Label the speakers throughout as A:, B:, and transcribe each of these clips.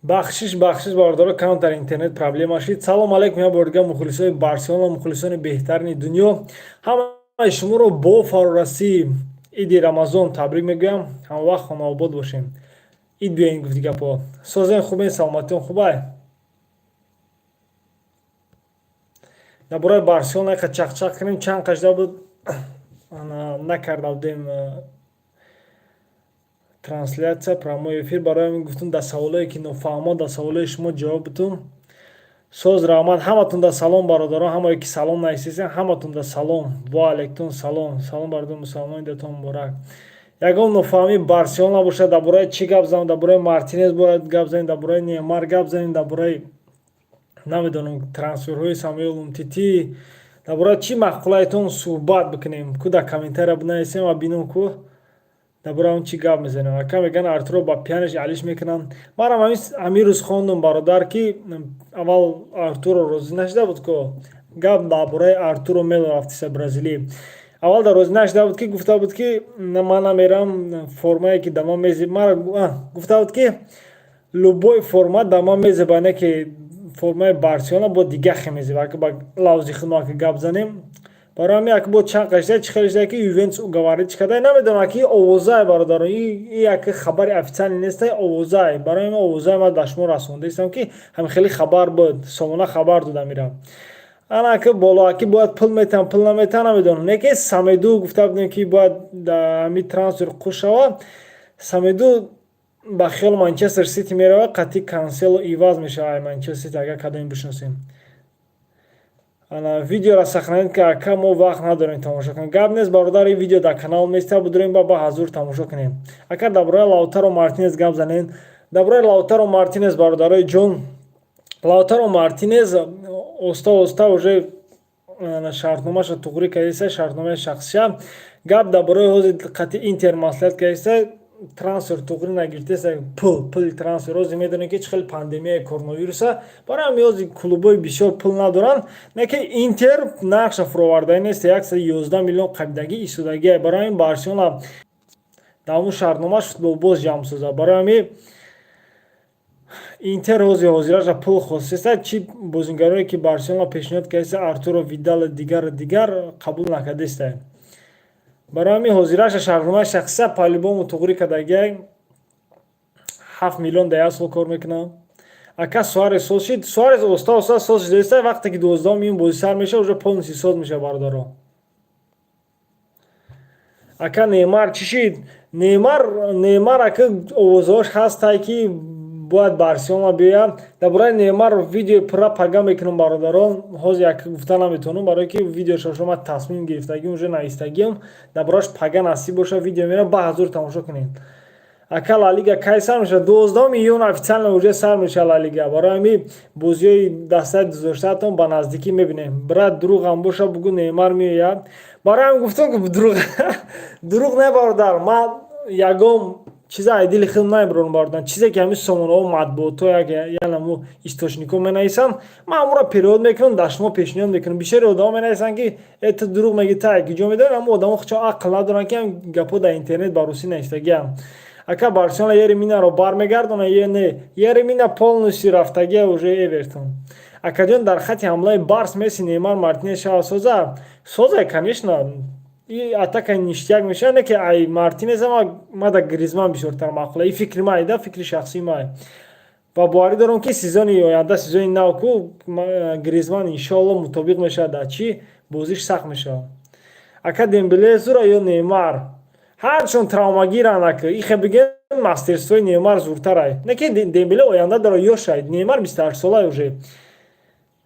A: Бахшиш, бахшиш, бародаро, камтар интернет проблема шид. Салом алейкум я бор дигар, мухлисои Барселона, мухлисони беҳтарини дунё. Ҳамаи шуморо бо фарорасии иди Рамазон табрик мегӯям. Ҳамавақт хонаобод бошем. Ид биёин, гуфти гапҳо. Созен, хубен, саломатиён хубай? Дар бораи Барселона яка чақчақ кунем. Чанд қашда буд, накарда будем трансляция, прямой эфир. Барои ҳамин гуфтум, дар саволое ки нофаҳмо, дар саволои шумо ҷавоб бутум. Соз, раҳмат ҳаматон, салом, бародарон. Ҳамое ки салом нависесен, ҳаматон салом. Ва алайкум салом. Салом, бародари мусалмон, идатон муборак. Ягон нофаҳмӣ Барселона бошад, дар бораи чӣ гап занем? Дар бораи Мартинез бояд гап занем, дар бораи Неймар гап занем, дар бораи, намедонам, трансферҳои Самуэл Умтити, дар бораи чӣ маъқулаятон суҳбат бикунем? Ку дар комментария бинависем ва бинем, ку дар бораи он чӣ гап мезанем. Ака, мегӯянд, Артуро ба Пьяниш алиш мекунанд. Манам ҳамин рӯз хондум, бародар, ки аввал Артуро розӣ нашуда буд, ку гап дар бораи Артуро Мело рафтиса Бразилӣ. Аввал дар розӣ нашуда буд, ки гуфта буд, ки ман намерам, формае ки да ман мезеб. Мара гуфта буд, ки любой форма да ман мезеба, не ки формаи Барселона бо дига хе мезеба. Ака, ба лавзи худ мо гап занем, барои ҳамин як бо чанд қашта чӣ хеле шуда, ки Ювентус уговорить карда, намедонам, ки овозае, бародарон, и як хабари официалӣ нестай, овозае. Барои ҳамин овозае ман ба шумо расондаистам, ки ҳамин хеле хабар буд, сомона хабар дода мирам. Ана ки болоаки бояд пул метаҳам, пул наметаҳам, намедонам. Не ки Самеду гуфта будем, ки бояд дар ҳамин трансфер қуш шавад. Самеду ба хиёл Манчестер Сити меравад, қатъи Кансело иваз мешавад Манчестер Сити, агар кадоме бишносем. Ана видеоро сохранить ки, ака, мо вақт надорем тамошо кунем. Гап нест, бародар, ин видео дар канал места, будурем ба ҳазур тамошо кунем. Ака, дар бораи Лаутаро Мартинес гап занем. Дар бораи Лаутаро Мартинес, бародарои ҷон, Лаутаро Мартинес оста оста уже шартномаша туғрӣ кардиста, шартномаи шахсиша. Гап дар бораи ҳозир қатъи Интер маслиҳат кардиста, трансфер туғрӣ нагирифтеста. Пул, пули трансфер, ҳозир медонем, ки чӣ хел пандемияи коронавируса, барои ҳамин ҳозир клубҳои бисёр пул надоранд. Не ки Интер нақша фуровардаи нест, 111 миллион қабидагӣ истодагия. Барои ҳамин Барселона дар ҳамун шартномаш футболбоз ҷамъ созад. Барои ҳамин Интер ҳозир ҳозираша пул хостеста. Чӣ бозингарое ки Барселона пешниҳод кардеста, Артуро Видал, дигару дигар, қабул накардеста. Барои ҳамин ҳозираша шартномаи шахсия по-любому туғрӣ кардагиай, 7 миллион дар як сол кор мекунад. Ака, Суарес соз шид? Суарес оста оста соз шудааста. Вақте ки 12-уми июн бозӣ сар мешавад, уже полностью соз мешавад, бародаро. Ака, Неймар чӣ шид? Неймар, Неймар, ака, овозҳош ҳастай, ки бояд Барселона биёяд. Дар бораи Неймар видеои пурра пага мекунам, бародарон. Ҳозир як гуфта наметавонам, барое ки видеошо ман тасмим гирифтагим, уже навистагиам. Дар борааш пага насиб боша, видео мерам, ба ҳазур тамошо кунед. Ака, Ла Лига кай сар мешавад? 12-уми июн официально уже сар мешавад Ла Лига. Барои ҳамин бозиҳои дастаи дӯстдоштаатон ба наздикӣ мебинем. Брат, дурӯғам боша, бугӯ, Неймар меояд. Барои ҳамин гуфтам, ки дурӯғ дурӯғ не, бародар, ман ягон чиза ай дили худам намебарорам, бародар. Чизе ки ҳамин сомонаҳо, матбуотҳо, янамо источникҳо менависанд, ман ҳамонро перевод мекунам, дар шумо пешниҳод мекунам. Бисёри одамо менависанд, ки э, ту дурӯғ мегӣ, та куҷо медонӣ? Ҳамон одамо худшон ақл надоранд, ки ҳам гапҳо дар интернет ба русӣ навистагиам. Ака, Барселона Ери Минаро бармегардона е не? Ери Мина полностью рафтагия уже Эвертон. Акаҷон, дар хати ҳамлаи Барс Месси, Неймар, Мартинес шава соза? Соза, конечно, и атака ништяк мешава. Не ки ай Мартинес мада Гризман бисёртар маъқула. И фикри май да, фикри шахсии май. Ва боварӣ дорам, ки сезони оянда, сезони нав ку, Гризман иншоалло мутобиқ мешавад, дар чӣ бозиш сахт мешавад. Ака, Дембеле зура ё Неймар? Ҳарчон травмагиранд, ака, ихе бигем, мастерствои Неймар зуртарай. Не ки Дембеле оянда дора, ёшай, Неймар 28 солай уже.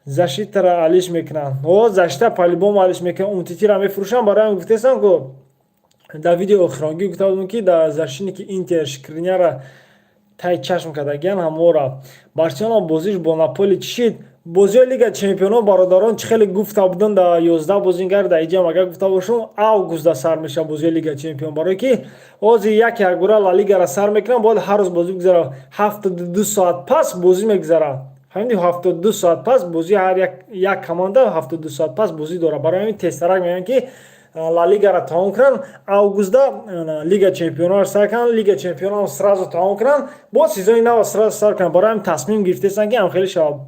A: Защитара алиш мекунанд? О, защита по-любому алиш мекунанд, Умтитира мефурӯшанд. Барои ҳам гуфтесам, ку дар видеои охиронгӣ гуфта будем, ки дар защитники Интер Шкриняра тай чашм кардагиян ҳамора. Барселона бозиш бо Наполи чӣ шид? Бозиҳои Лига чемпионо, бародарон, чӣ хеле гуфта будам, дар 11 бозингар дар иҷам, агар гуфта бошам, августда сар мешавад бозиҳои Лига чемпион, барое ки ҳозир як якбора Ла Лигара сар мекунам, бояд ҳар рӯз бозӣ бигзарад. 72 соат пас бозӣ мегузарад. Ҳамин 72 соат пас бозӣ, ҳар як команда 72 соат пас бозӣ дорад. Барои ҳамин тезтарак мегӯянд, ки Ла Лигара тамом кунанд, августда Лига Чемпионаро сар кунанд, Лига Чемпионаро сразу тамом кунанд, боз сезони нав сразу сар кунанд. Барои ҳамин тасмим гирифтаистанд, ки ҳамхеле шавад.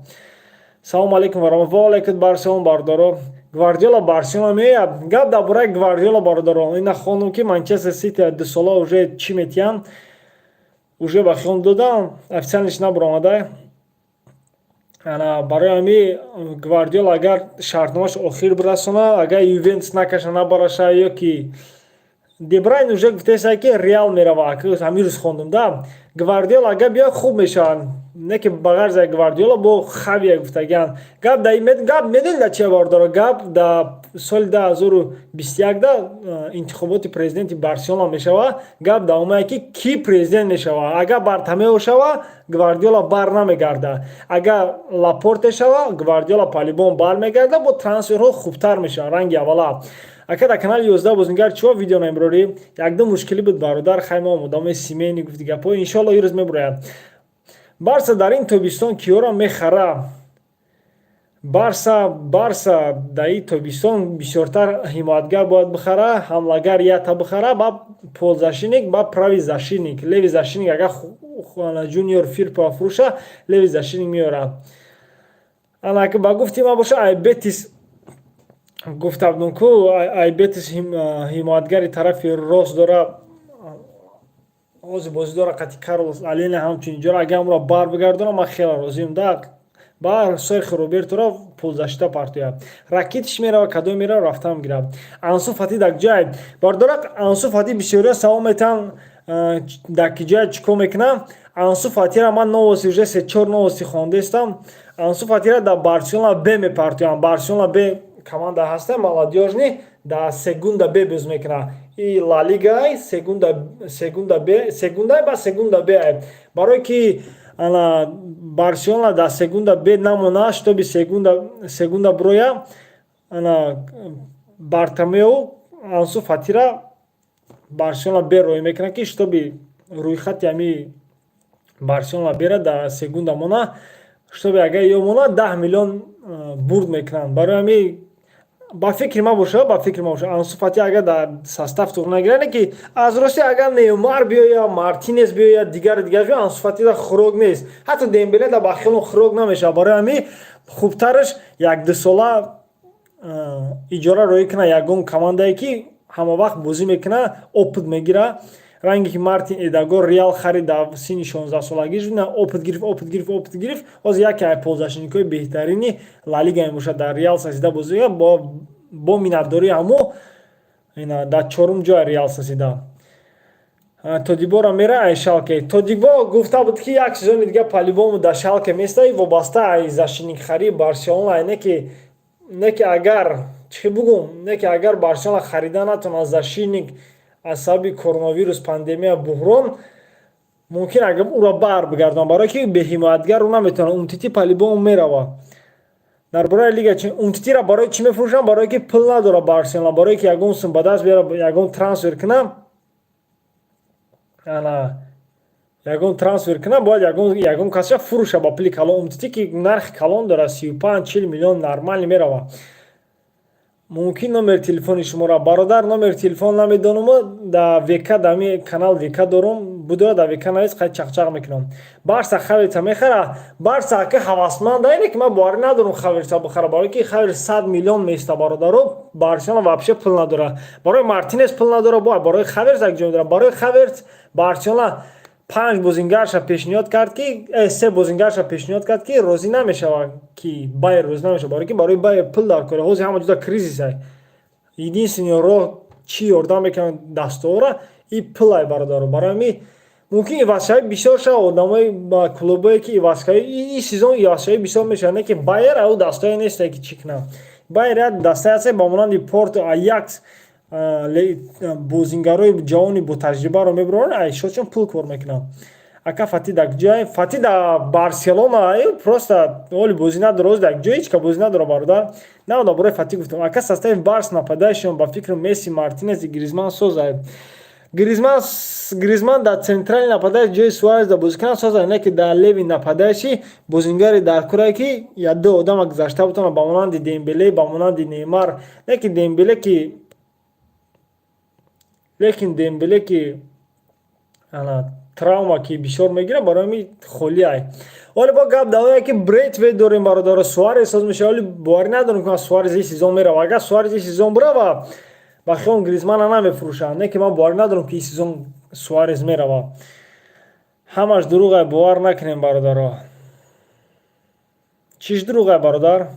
A: Салому алейкум ва ва алейкум барсалом, бародаро. Гвардиола Барселона меояд? Гап дар бораи Гвардиола, бародаро, ина хондум, ки Манчестер Сити 2 сола уже чӣ метиҳанд, уже ба хиён додам, официально ш набаромада. Ана барои ҳами Гвардиола агар шартномаш охир бирасона, агар Ювентус накаша, набараша, ё ки Дебрайн уже гуфтеса, ки Реал мерава, ҳамин рӯз хондум да. Гвардиола агар биёд, хуб мешавад, не ки ба ғарз аз Гвардиола бо Хавия гуфтагиан. Гап да гап медонед да чия, бародаро? Гап да соли 2021 да интихоботи президенти Барселона мешава. Гап да омае, ки кӣ президент мешава. Агар Бартомео шава, Гвардиола бар намегарда, агар Лапорте шава, Гвардиола по-любому бар мегарда, бо трансферҳо хубтар мешавад, ранги аввала. Ака, дар канали 11 бозингар чиво видео намебурорӣ? Якду мушкилӣ буд, бародар. Хай, мо одамои семейный гуфти гапҳо. Иншоалло, ирӯз мебурояд. Барса дар ин тобистон киёро мехара? Барса дар ин тобистон бисёртар ҳимоятгар бояд бихара, ҳамлагар ята бихара, ба полузащитник, ба правый защитник, левый защитник. Агар Ҷуниор Фирпо фурӯша, левый защитник меёрад. Ана ба гуфти ман боша, ай Бетис гуфта будум ку, ай Бетис ҳимоятгари тарафи рост дора, ҳозир бозӣ дора қати Карлос Алена, ҳамчунин ҷора. Агар амро бар бигардонам, ман хеле розиам да. Ба Серхи Роберторо полузащита партояд. Ракитиш мерава, кадом мерава, рафтам гирад. Ансу Фати дар ҷай, бардорак? Ансу Фати бисёриё савол метаҳанд, дар ки ҷая, чӣ кор мекунам. Ансу Фатира ман новости уже се чор новости хондаистам. Ансу Фатира дар Барселона Б мепартоям. Барселона Б команда ҳаста, молодёжный, дар Сегунда Б боз мекунад. И Ла Лигаи Сегунда Б, Сегунда ба Сегунда Б, барое ки ана Барселона дар Сегунда Б намона, чтобы Сегунда броя. Ана Бартомео Ансу Фатира Барселона Б рӯй мекунад, ки чтобы рӯйхати ҳами Барселона бера дар Сегунда мона, чтобы агар ё мона, 10 миллион бурд мекунанд. Барои ҳами ба фикри ман боша, Ансу Фати агар дар состав туғ нагирад, не ки аз рости, агар Неймар биёяд, Мартинес биёяд, дигару дигар биёяд, Ансу Фати да хӯрок нест. Ҳатто Дембеле да ба хелон хӯрок намешавад. Барои ҳами хубтараш як дусола иҷора роӣ кунад ягон командае, ки ҳама вақт бозӣ мекунад, опыт мегирад, ранге ки Мартин Эдегор Реал харид, дар синни 16-солагиш опыт гирифт, опыт гирифт, опыт гирифт, ҳозир яке аз полузащитникҳои беҳтарини Ла Лига мебошад. Дар Реал Сосьедад бозӣ бо миннатдории ҳамо дар чорум ҷоя Реал Сосьедад. Тодиборо мера ай Шалке? Тодибо гуфта буд, ки як сезони дига по-любому дар Шалке места, вобаста ай защитник хари Барселона, не ки агар чӣ бугум, не ки агар Барселона харида натонад защитник аз сабаби коронавирус, пандемия, буҳрон, мумкин агар ӯро бар бигардонад, барое ки беҳимоятгар ӯ наметавонад. Умтити по-любому мерава. Дар бораи лига, Умтитира барои чӣ мефурӯшанд? Барое ки пул надорад Барселона, барое ки ягон сум ба даст биёра, ягон трансфер кунад. Ана ягон трансфер кунад, бояд ягон касша фурӯша ба пули калон. Умтити ки нархи калон дорад, 35-40 миллион нормально мерава. Мумкин номери телефони шуморо, бародар? Номери телефон намедонам. Да ВК, дами канал ВК дорум, будора, да ВК навис, қай чақчақ мекунам. Барса Хаверца мехара? Барса ака ҳавасманд айне ки ман боварӣ надорам Хаверца бихара, барое ки Хаверц 100 миллион места, бародаро. Барселона вообще пул надора, барои Мартинес пул надора, бояд барои Хаверц як ҷой дора. Барои Хаверц Барселона панҷ бозингарша пешниҳод кард, ки се бозингарша пешниҳод кард, ки розӣ намешавад, ки Байер розӣ намешавад, барое ки барои Байер пул дар кора. Ҳозир ҳама ҷуда кризис ай. Единственный роҳ чӣ ёрдам мекунад дастовара и пулай, бародаро. Барои ҳами мумкин ивазшавӣ бисёр шавад, одамои ба клубое ки ивазшавӣ, и сезон ивазшавӣ бисёр мешавад, не ки Байер ау дастое несте, ки чӣ кунад. Байер як дастае аст, ба монанди Порту, Аякс, бозингарои ҷавони ботаҷрибаро мебуранд, айшочон пул кор мекунанд. Ака, Фати дар ҷой? Фати дар Барселона просто оли бозӣ надора, оз дар ҷой ҳеч ка бозӣ надора, бародар. На, дар бораи Фати гуфтам. Ака, состави Барс нападающий ба фикри Месси, Мартинес, Гризман соза? Гризман дар центральный нападающий ҷои Суарез да бозӣ кунад, соза, не ки дар левый нападающий бозингари дар курае, ки як ду одама гузашта бутонад, ба монанди Дембеле, ба монанди Неймар, не ки Дембеле ки Лекин Дембеле ки ана травма ки бисёр мегирад, барои ҳамин холиай. Оле бо гап давое ки Брейтвейт дорем, бародаро, Суарес соз мешава, оли боварӣ надорем, ки Суарес ин сезон мерава. Агар Суарес ин сезон бирава, ба хиёл Гризмана намефурӯшанд. Не ки ман боварӣ надорам, ки ин сезон Суарес мерава. Ҳамаш дурӯғай, бовар накунем, бародаро. Чиш дурӯғай, бародар?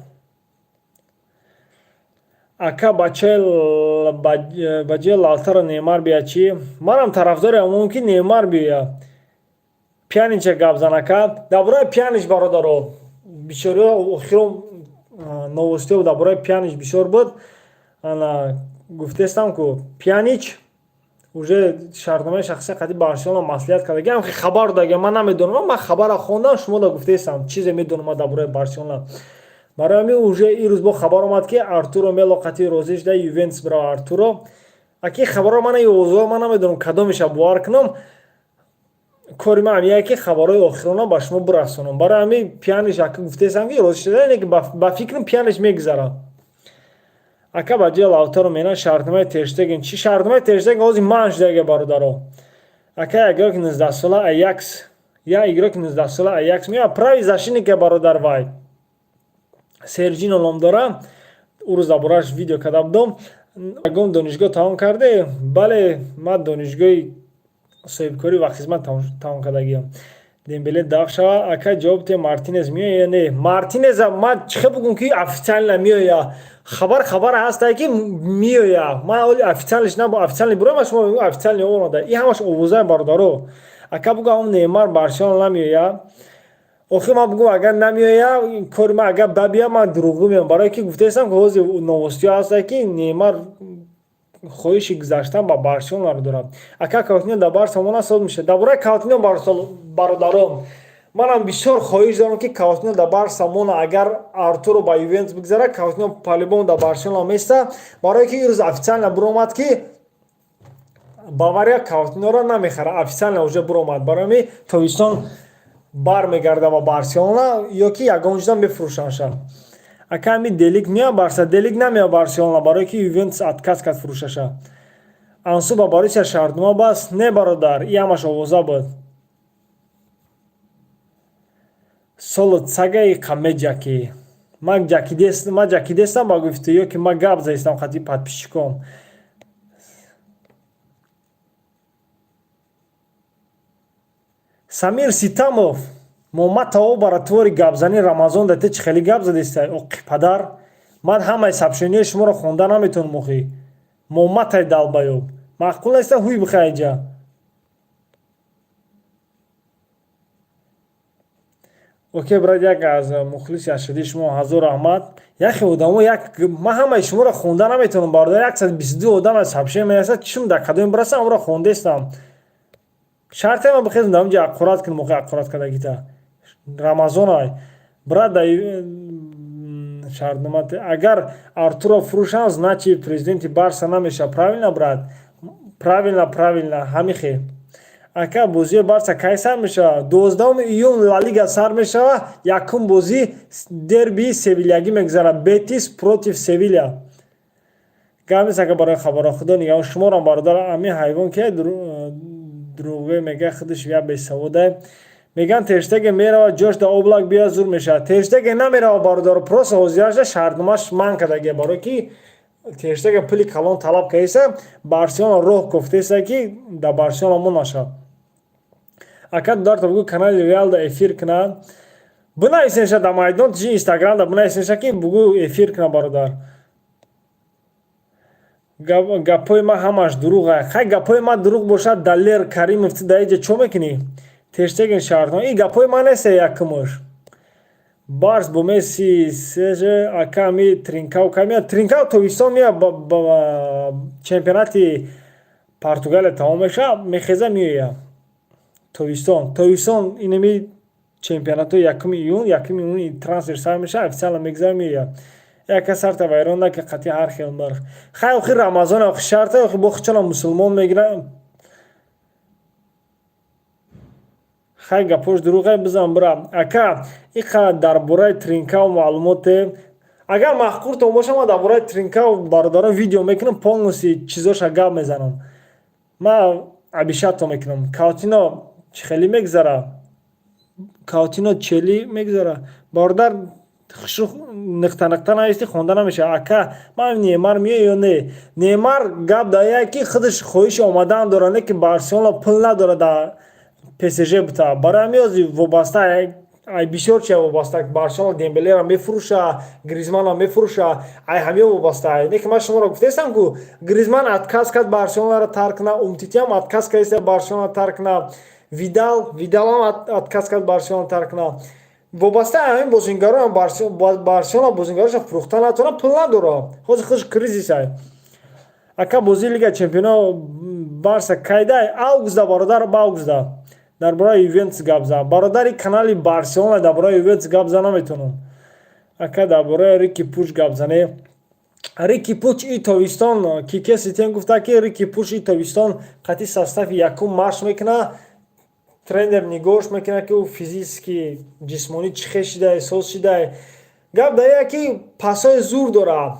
A: Ака, бачаи ба ҷои Лалтаро Неймар бия чӣ? Манам тарафдори ҳамон, ки Неймар биёя. Пьянича гап зан, ака. Дар бораи Пьянич, бародаро, бисёриҳо охирон новостиҳо дар бораи Пьянич бисёр буд. Ана гуфтестам, ку Пьянич уже шартномаи шахсия қади Барселона маслиҳат карда. Ҳам хабар дага, ман намедонам, ман хабара хондам, шумо да гуфтестам, чизе медонам ман дар бораи Барселона. Барои ҳамин уже ирӯз бо хабар омад, ки Артуро Мело қатъи розӣ шуда Ювентус бирава Артуро. Аки хабарро мана овозҳо, ман намедонам кадомеша бовар кунам. Кори ман ҳамияе, ки хабарҳои охирона ба шумо бирасонам. Барои ҳамин Пьяниш, ака, гуфтестам, ки розӣ шуда, не ки ба фикрам Пьяниш мегузарад. Ака, ба ҷои Лаутаро мена шартномаи Терштеген чӣ? Шартномаи Терштеген ҳозир манъ шудаге, бародаро. Ака, як игроки 19-сола Аякс, як игроки 19-сола Аякс меояд, правый защитник, бародар, вай Сержино ном дора. Ӯ рӯз дар борааш видео карда будам. Ягон донишгоҳ тамом карде? Бале, ман донишгоҳи соҳибкорӣ ва хизмат тамом кардагиам. Дембеле даф шава. Ака, ҷавоб те, Мартинез меоя ё не? Мартинеза ман чӣ хел бугум, ки официально меоя? Хабар ҳастае, ки меоя. Ман оли официалиш на, официально бурои ман шумо мегӯям, официально омада. И ҳамаш овозае, бародаро. Ака, бугӯ, Неймар Барселона намеоя. Охир ман бугӯм, агар намеоя, кори ман, агар бабия, ман дурӯғгӯ меоям, барое ки гуфтаистам, ки ҳозир новостиҳо ҳастае, ки Неймар хоҳиши гузаштан ба Барселонаро дорад. Ака, Каутино дар Барса мона соз мешавад? Дар бораи Каутино, бародарон, манам бисёр хоҳиш дорам, ки Каутино дар Барса мона. Агар Артуро ба Ювентус бигзарад, Каутино по-любому дар Барселона места, барое ки ирӯз официально буромад, ки Бавария Каутиноро намехарад. Официально уже буромад. Барои ҳамин тобистон бармегарда ба Барселона ё ки ягон ҷода мефурӯшандша. Ака, ҳамин Делик меояд Барса? Делик намеояд Барселона, барое ки Ювентус отказ кард фурӯшаша. Ансу ба Боруссия шартнома баст? Не, бародар, и ҳамаш овоза буд. Соло цагаи қамеҷаки. Ман ҷакидестам ба гуфти ё ки ман гап заистам қати подписчиком. Самир Ситамов, моматао баратвори гапзанӣ. Рамазон да те чӣ хеле гап задистай, оқи падар? Ман ҳамаи сообщениҳои шуморо хонда наметавонам охи. Моматай долбоёб. Маъқул неста, ҳуй бихайҷа. Окей, брат, як аз мухлиси ашадии шумо, ҳазор раҳмат. Яхе одамо, як ман ҳамаи шуморо хонда наметавонам, бародар, 122 одам аз сообщение менависад, чум дар кадоме бирасам, амро хондестам. Шарте ман бихезм дар онҷа аққурат кунам, охи аққурат кардагита. Рамазонай. Брат, да шартнома агар Артуро фурӯшанд, значит президенти Барса намешавад. Правильно, брат? Правильно, правильно, ҳамихе. Ака, бозии Барса кай сар мешавад? 12 июн Ла Лига сар мешавад. Якум бозӣ дерби севилягӣ мегузарад. Бетис против Севиля. Гап нест, ака, барои хабарҳо. Худо нигаҳбон шуморам, бародар. Ҳамин ҳайвон ки дурӯғгӯе мега, худаш як бесаводае. Меган Терштеген меравад, ҷош да Облак биёяд, зур мешавад. Терштеген намеравад, бародаро, просто ҳозирашда шартномаш манъ кардагия, барое ки Терштеген пули калон талаб кардеса, Барселона роҳ кофтеса, ки дар Барселона монашад. Ака, дударто бугӯ, канали Реалда эфир кунад. Бинависенша дар майдон тижи Инстаграмда, бинависенша, ки бугӯ эфир кунад, бародар. Гапҳои ман ҳамаш дурӯғ. Хай, гапҳои ман дурӯғ бошад, Далер Каримов, ту дар иҷа чо мекунӣ? Терштеген шартнома ин гапҳои ман нест, якумаш. Барс бо Месси сеже. Ака, ами Тринкау кай меяд? Тринкау тобистон меяд, чемпионати Португалия тамом мешавад, мехеза, меояд. Тобистон, тобистон инами чемпионатҳои 1 июн, 1 июн трансфер сар мешавад, официально мегузарад, меояд. Яка сарта вайрон нака қатъи ҳар хел нарх. Хай, охи Рамазон, охи шарта, охи бо хичона мусулмон мегиранд. Хай, гапош дурӯғе, бизан бира. Ака, иқа дар бораи Тринкау маълумоте агар маъқултон боша, ман дар бораи Тринкау, бародарон, видео мекунам, полностью чизоша гап мезанам. Ман обещать мекунам. Каутино чӣ хеле мегзара, Каутино чели мегзара, бародар. Нуқта нуқта нависти, хонда намешавад. Ака, ман Неймар меоя ё не? Неймар гап дар як, ки худаш хоҳиши омадан дорад, не ки Барселона пул надорад дар ПСЖ бута. Барои ҳамин ҳозир вобаста ай бисёр чия вобаста. Барселона Дембелеро мефурӯша, Гризманро мефурӯша, ай ҳамиё вобаста. Не ки ман шуморо гуфтаистам, ку Гризман отказ кард Барселонаро тарк кунад, Умтитиам отказ кардааст Барселонаро тарк кунад, Видалам отказ кард Барселонаро тарк кунад. Вобаста ҳамин бозингароам Барселона бозингароша фурӯхта натавонад, пул надорад, ҳозир худаш кризисай. Ака, бозии Лига Чемпионо Барса кайдай? Августда, бародар, ба августда. Дар бораи Ювентус гап зан, бародари. Канали Барселона, дар бораи Ювентус гап зан наметавонам. Ака, дар бораи Рики Пуч гап зане. Рики Пуч и тобистон, Кике Сетен гуфта, ки Рики Пуч и тобистон қатъи состави якум машқ мекунад, тренер нигоҳш мекунад, ки ӯ физически, ҷисмонӣ чӣ хел шидае, соз шидае. Гап дар як, ки пасои зур дорад,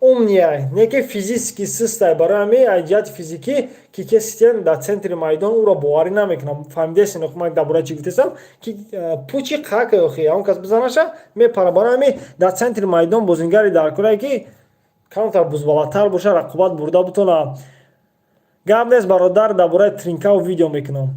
A: умный, не ки физически сустай. Барои ҳамин аз ҷиҳати физикӣ Кике Сетен дар центри майдон ӯро боварӣ намекунам. Фаҳмидесин, ман дар бораи чӣ гуфтесам, ки Пучи қака охи он кас бизанаша, мепара. Барои ҳамин дар центри майдон бозингари дар кӯрае, ки камтар бузбалатар боша, рақобат бурда бутона. Гап нест, бародар, дар бораи Тринкао видео мекунам.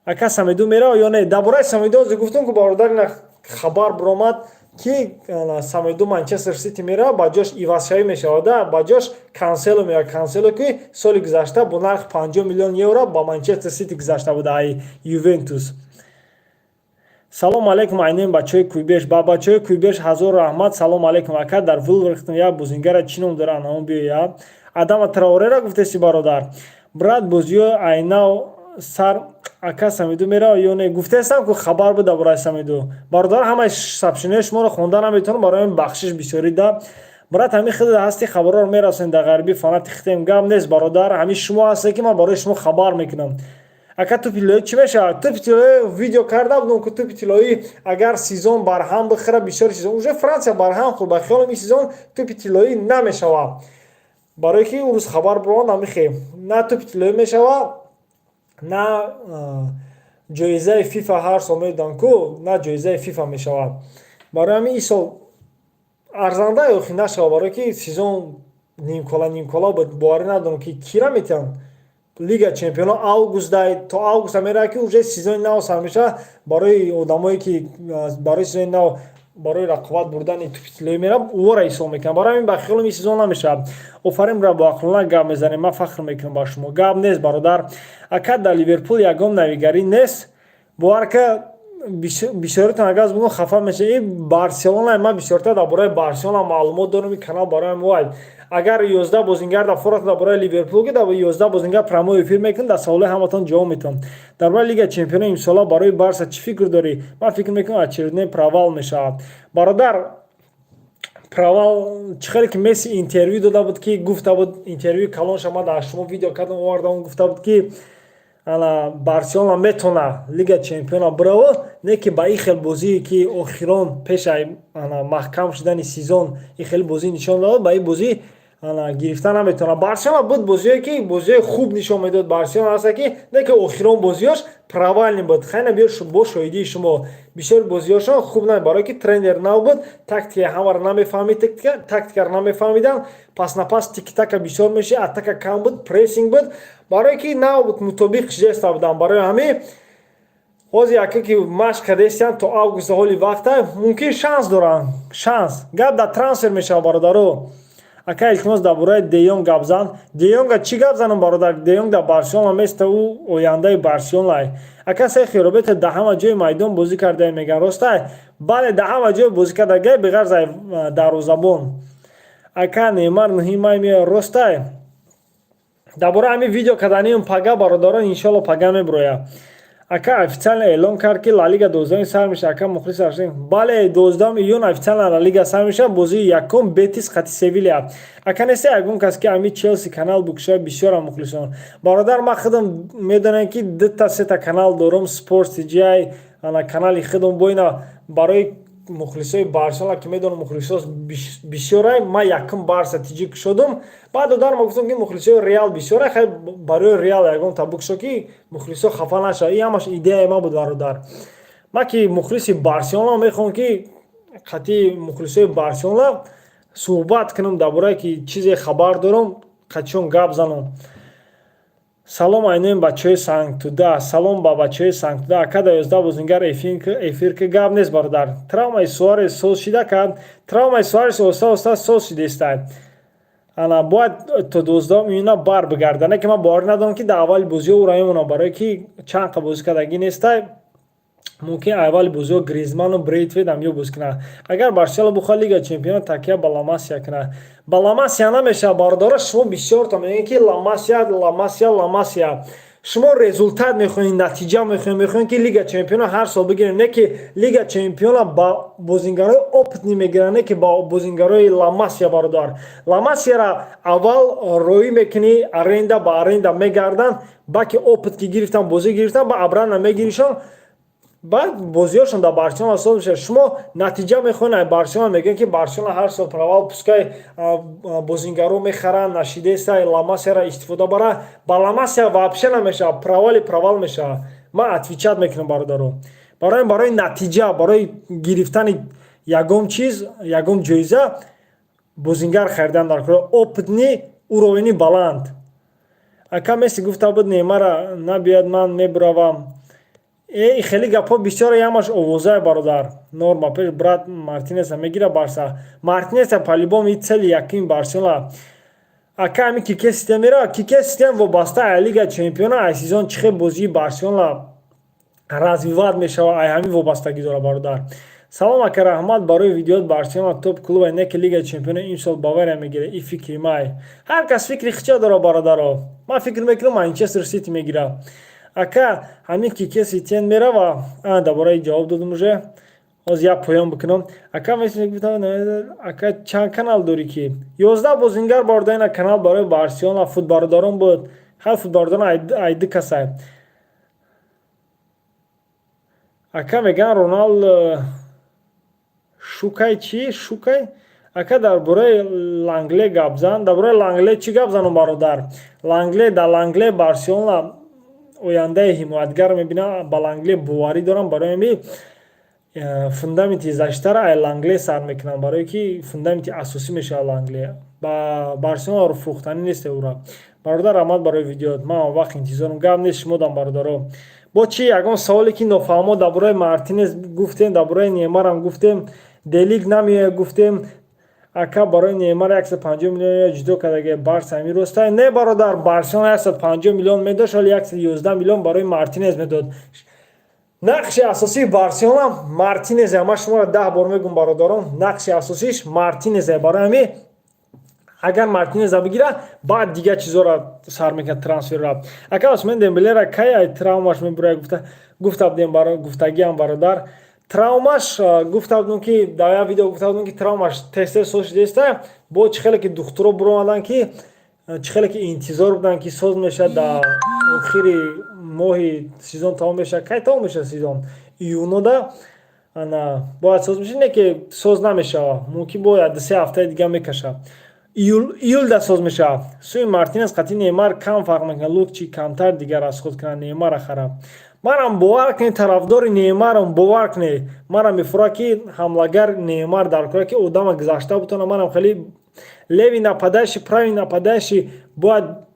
A: Ака, Самеду мерава ё не? Дар бораи Самеду ҳозир гуфтум, ку, бародар, ина хабар биромад, ки Самеду Манчестер Сити мерава, ба ҷош ивазшавӣ мешавада, ба ҷош Кансело меояд. Кансело, ки соли гузашта бо нархи 50 миллион евро ба Манчестер Сити гузашта буда ай Ювентус. Салом алейкум, айнен бачаҳои Куйбеш. Ба бачаҳои Куйбеш ҳазор раҳмат. Салом алейкум, ака, дар Вулверхтон як бозингара чӣ ном дора, анаон биёя. Адама Траорера гуфтеси, бародар. Брат, бозиҳои айнав сар. Ака, Самиду мерава ё не? Гуфтаестам, ку хабар буд дар бораи Самиду. Бародар, ҳамаи сообщениҳои шуморо хонда наметавонам, барои ҳамин бахшиш бисёрӣ да. Брат, ҳамин худ ҳасти, хабарҳоро мерасонед, дар ғарибӣ фанати хитем. Гап нест, бародар, ҳамин шумо ҳасте, ки ман барои шумо хабар мекунам. Ака, тӯпи тиллоӣ чӣ мешавад? Тӯпи тиллоӣ видео карда будам, ки тӯпи тиллоӣ агар сезон барҳам бихӯра, бисёри сезон уже Франсия барҳам хӯрд, ба хиёлам ин сезон тӯпи тиллоӣ намешавад, барое ки он рӯз хабар биромад, намихе на тӯпи тиллоӣ мешавад, на ҷоизаи ФИФА ҳар сол медоданд ку, на ҷоизаи ФИФА мешавад. Барои ҳамин ин сол арзанда охи нашавад, барое ки сезон нимкола нимкола буд. Боварӣ надорам, ки кира метиҳанд. Лига Чемпионо августда, то августа меравад, ки уже сезони нав сар мешавад. Барои одамое, ки барои сезони нав, барои рақобат бурдани тӯпи тиллоӣ меравад, ӯро ҳисоб мекунам. Барои ҳамин ба хиёлам ин сезон намешавад. Офарин, бра, боақлона гап мезанем, ман фахр мекунам ба шумо. Гап нест, бародар. Ака, дар Ливерпул ягон навигарӣ нест? Бовар ка, бисёритон агар аз бугӯ, хафа мешавед. Ин Барселона, ман бисёртар дар бораи Барселона маълумот дорам, ин канал барои вай. Агар 11 бозингар дар форат дар бораи Ливерпул, ки дар 11 бозингар прямой эфир мекунем, дар саволои ҳаматон ҷавоб метавам. Дар бораи Лига Чемпионо имсола барои Барса чӣ фикр дорӣ? Ман фикр мекунам, очередной провал мешавад, бародар. Провал чӣ хеле ки Месси интервю дода буд, ки гуфта буд, интервюи калонша ман дар шумо видео кардам, овардам, гуфта буд, ки ана Барселона метавона Лига Чемпиона бирава, не ки ба ин хел бозие, ки охирон пешаи ана маҳкам шудани сезон ин хел бозӣ нишон дод, ба ин бозӣ ана гирифта наметавонад. Барселона буд бозиое, ки бозиҳои хуб нишон медод Барселона ҳаста, ки не ки охирон бозиҳош провальный буд. Хайна биё бо шоҳидии шумо, бисёри бозиҳошон хуб на, барое ки тренер нав буд, тактика ҳамаро намефаҳмид, тактикаро намефаҳмиданд, пас на пас, тикитака бисёр мешид, атака кам буд, прессинг буд, барое ки нав буд, мутобиқ жеста буданд. Барои ҳамин ҳозир яке ки машқ кардестиянд, то августа ҳоли вақта мумкин шанс доранд, шанс. Гап дар трансфер мешавад, бародаро. Ака, илтимос, дар бораи Деёнг гап зан. Деёнга чӣ гап занам, бародар? Деёнг дар Барселона места, ӯ ояндаи Барселона. Ака, Серхио Роберто дар ҳама ҷои майдон бозӣ кардае, меган, ростай? Бале, дар ҳама ҷой бозӣ карда, гай беғарз дарвозабон. Ака, Неймар 9 май меояд, ростай? Дар бораи ҳамин видео карданим пага, бародарон, иншоалло, пага мебирояд. Ака, официально эълон кард, ки Ла Лига 12-уми сар мешавад. Ака, мухлис ҳастем. Бале, 12 июн официально Ла Лига сар мешавад, бозии якум Бетис қати Севилия. Ака, неста ягон кас, ки ами Челси канал букушава? Бисёрам мухлисон. Бародар, ман худам медонам, ки дута сета канал дорам, Спорт CGI, ана канали худам бо ина барои Мухлисои Барселона, ки медонам, мухлисо бисёрай, ман якум Барса тиҷӣ кушодум. Баъд додарма гуфтам, ки мухлисои Реал бисёрай, хай, барои Реал ягон та букшо, ки мухлисо хафа нашавад. Ин ҳамаш идеяи ман буд, бародар. Ман ки мухлиси Барселона, мехоҳам, ки қатъи мухлисои Барселона суҳбат кунам, дар бораe ки чизе хабар дорам, қатъишон гап занам. Салом, айнои бачаҳои Сангтуда. Салом ба бачаҳои Сангтуда. Ака, да 11 бозингар эфир ки гап нест, бародар. Травмаи Суарес соз шида кард? Травмаи Суарес оста оста соз шидестай. Ана бояд то 12-уми июна бар бигарда, не ки ман боварӣ надорам, ки дар аввали бозиҳо ӯро мемонам, барое ки чанд қа бозӣ кардагӣ нестай. Мумкин аввали бозиҳо Гризману Брейтвейт ҳам ё бозӣ кунад. Агар Барселона бухоҳад Лига Чемпион, такя ба Ламасия кунад. Ба Ламасия намешавад, бародаро. Шумо бисёрто мегӯед, ки Ламасия, Ламасия, Ламасия. Шумо результат мехоҳед, натиҷа мехоҳед, мехоҳед, ки Лига Чемпиона ҳар сол бигирем. Не ки Лига Чемпиона ба бозингарои опытный мегиранд, не ки ба бозингарои Ламасия. Бародар, Ламасияра аввал роӣ мекунӣ, аренда ба аренда мегарданд, баки опыт ки гирифтан, бозӣ гирифтан, ба обратно мегиришон, баъд бозиҳошон дар Барселона соз мешавад. Шумо натиҷа мехоҳед, Барселона мегӯянд, ки Барселона ҳар сол провал, пускай бозингаро мехаранд, нашидеста Ламасияра истифода бара. Ба Ламасия вообще намешавад, провали провал мешавад. Ман отвечать мекунам, бародаро. Барои натиҷа, барои гирифтани ягон чиз, ягон ҷоиза, бозингар харидан дар кор, опытный, уровени баланд. Ака, Месси гуфта буд, Неймара набиёяд, ман мебуравам. Э, хеле гапҳо бисёре, ямаш овозае, бародар. Норма пеш брат, Мартинеса мегира Барса. Мартинеса по-любому и цели якуми Барселона. Ака, ами Кике Сетиен мера? Кике Сетиен вобаста ай Лига Чемпиона, ай сезон чӣ хел бозии Барселона развивать мешавад, ай ҳамин вобастагӣ дора, бародар. Салом, ака, раҳмат барои видеот. Барселона топ клуба, не ки Лига Чемпиона имсол Бавария мегирад. И фикри май. Ҳар кас фикри хича дора, бародаро. Ман фикр мекунам, Манчестер Сити мегирад. Ака, ҳамин Кике Сетиен мерава? Дар бораи ҷавоб додум уже. Ҳозир як поён бикунам. Ака, ака, чанд канал дорӣ, ки 11 бозингар бародар? Ина канал барои Барселона футбародарон буд. Ҳар футбародарон ай ду касай. Ака, мегӯянд, Роналд шукай чӣ шукай. Ака, дар бораи Лангле гап зан. Дар бораи Лангле чӣ гап занам, бародар? Лангле, дар Лангле Барселона ояндаи ҳимоятгар мебинам. Ба Лангле боварӣ дорам. Барои ҳами фундаменти защитара ай Лангле сар мекунам, барое ки фундаменти асосӣ мешавад Лангле. Ба Барселона фурӯхтанӣ нест ӯра. Бародар, раҳмат барои видеот, ман вақт интизорам. Гап нест, шумодам, бародаро. Бо чи ягон саволе ки нофаҳмо? Дар бораи Мартинес гуфтем, дар бораи Неймарам гуфтем, Делик намеояд гуфтем. Ака, барои Неймар 150 миллион ҷудо кардаги Барса, ҳамин ростай? Не, бародар, Барселона 150 миллион медошт, вале 111 миллион барои Мартинес медод. Нақши асосии Барселона Мартинезе. Ман шуморо 10 бор мегӯм, бародарон, нақши асосиш Мартинезе. Барои ҳамин агар Мартинеза бигира, баъд дигар чизоро сар мекунад, трансферро. Ака, Осман Дембелера кай ай травмаш мебурад? Гуфта будем, гуфтагиам, бародар. Травмаш, гуфта будем, ки дар як видео гуфта будем, ки травмаш тез-тез соз шудааста. Бо чӣ хеле ки духтуро буромаданд, ки чӣ хеле ки интизор буданд, ки соз мешавад, дар охири моҳи сезон тамом мешавад. Кай тамом мешавад сезон? Июнода ана бояд соз мешавад, не ки соз намешавад. Мумкин бо як 2-3 ҳафтаи дига мекашад, июлда соз мешавад. Суи Мартинес қатъи Неймар кам фарқ мекунад, лучше камтар дигар аз худ кунад, Неймара харад. Манам, бовар кунед, тарафдори Неймарам. Бовар кунед, манам мефурад, ки ҳамлагар Неймар дар кора, ки одама гузашта бутона. Манам хеле левый нападающий, правый нападающий бояд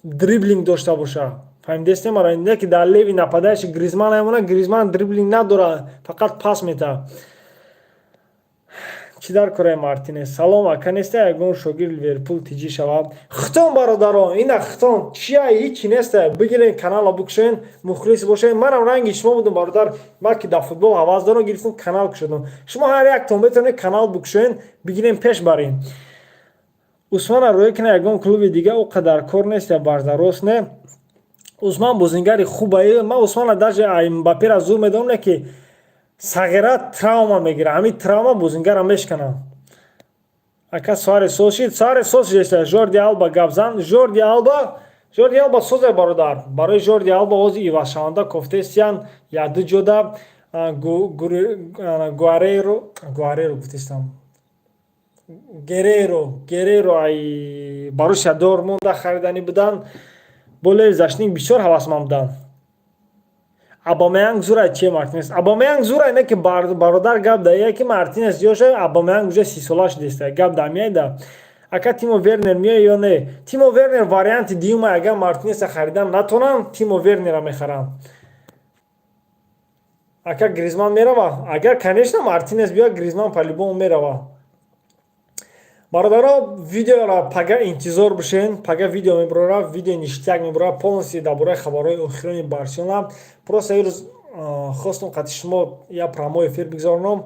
A: дриблинг дошта боша, фаҳмидестем мара? Не ки дар левый нападающий Гризман мемонад, Гризман дриблинг надорад, фақат пас метаҳад. Чӣ дар кораи Мартинес? Салом, ака, неста ягон шогирд Ливерпул тиҷӣ шавад? Хитон, бародарон, ина хитон чия? Ҳичи неста. Бигирен, канала букушоен, мухлис бошен. Манам ранги шумо будум, бародар. Ман ки дар футбол ҳавас дорам, гирифтам, канал кушодам. Шумо ҳар яктон метавонед канал букушоен, бигирен, пеш барен. Усмана рӯя кина ягон клуби дига, ӯ қадар кор нест я барзарост. Не, Усман бозингари хубае. Ман Усмана даже Мбаппера зур медонам, не ки сағира травма мегирад, ҳамин травма бозингара мешканад. Ака, Суарес соз шид? Суарес соз шид. Жорди Алба гап зан. Жорди Алба, Жорди Алба созе, бародар. Барои Жорди Алба ҳозир ивазшаванда кофтестиян якду ҷода. Гуареро, Гуареро гуфтистам, Герреро, Герреро ай Боруссия Дортмунда хариданӣ буданд. Бо левый защитник бисёр ҳавасманд буданд. Абамеянг зурай, че Мартинес? Абамеянг зурай, не ки, бародар, гап да ия ки Мартинес ёша, Абамеянг уже 30-сола шудеста, гап да мияйда. Ака, Тимо Вернер меоя ё не? Тимо Вернер варианти дуюма. Агар Мартинеса харидан натонанд, Тимо Вернера мехаранд. Ака, Гризман мерава? Агар, конечно, Мартинес биёяд, Гризман по-любому мерава. Бародаро, видеоро пага интизор бошен. Пага видео мебарора, видео ништяк мебарора, полностью дар бораи хабарҳои охирони Барселона. Просто ирӯз хостум қати шумо я прямой эфир бигзаронам.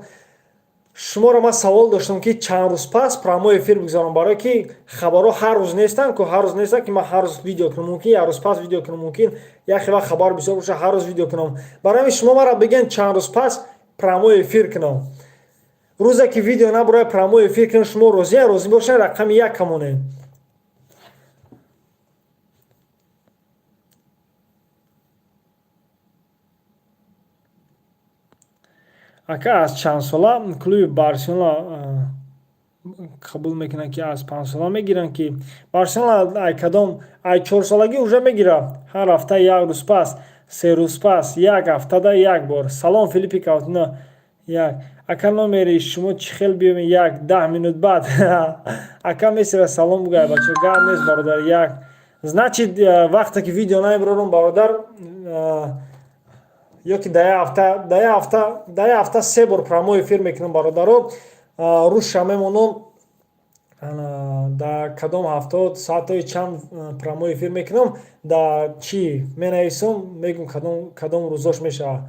A: Шуморо ман савол доштам, ки чанд рӯз пас прямой эфир бигзорам, барое ки хабарҳо ҳар рӯз нестанд ку, ҳар рӯз нестанд, ки ман ҳар рӯз видео кунам. Мумкин як рӯз пас видео кунам, мумкин як хел вақт хабар бисёр боша, ҳар рӯз видео кунам. Барои ҳамин шумо маро бигӯен, чанд рӯз пас прямой эфир кунам. Рӯзе ки видео набарояд, прямой эфир кунам, шумо розия? Розӣ бошед, рақами як камонед. Ака, аз чандсола клуби Барселона қабул мекунанд? Ки аз 5-сола мегиранд, ки Барселона ай кадом, ай 4-солагӣ уже мегирад. Ҳар ҳафта як рӯз пас, 3 рӯз пас, як ҳафтада як бор. Салом, Филиппи Каутино, як. Ака, номери шумо чӣ хел биём? Як 10 минут баъд. Ака, Мессира салом бугай. Бачо, гап нест, бародар. Як, значит, вақте ки видео намебарорам, бародар, ё ки дар як ҳафта се бор прямой эфир мекунам, бародаро. Рӯзша мемонам, дар кадом ҳафтао соатҳои чанд прямой эфир мекунам, дар чӣ менависам, мегӯм, кадом рӯзош мешавад.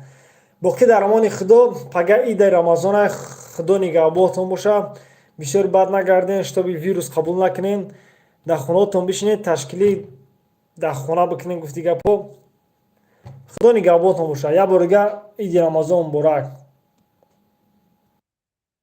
A: Боқӣ дар амони Худо. Пага идаи Рамазона, Худо нигаҳбонтон боша. Бисёр бад нагарден, чтобы вирус қабул накунем. Дар хонаотон бишинед, ташкилӣ дар хона бикунем, гуфти гапҳо. Худо нигаҳбонтон боша. Як бор дига иди Рамазон муборак.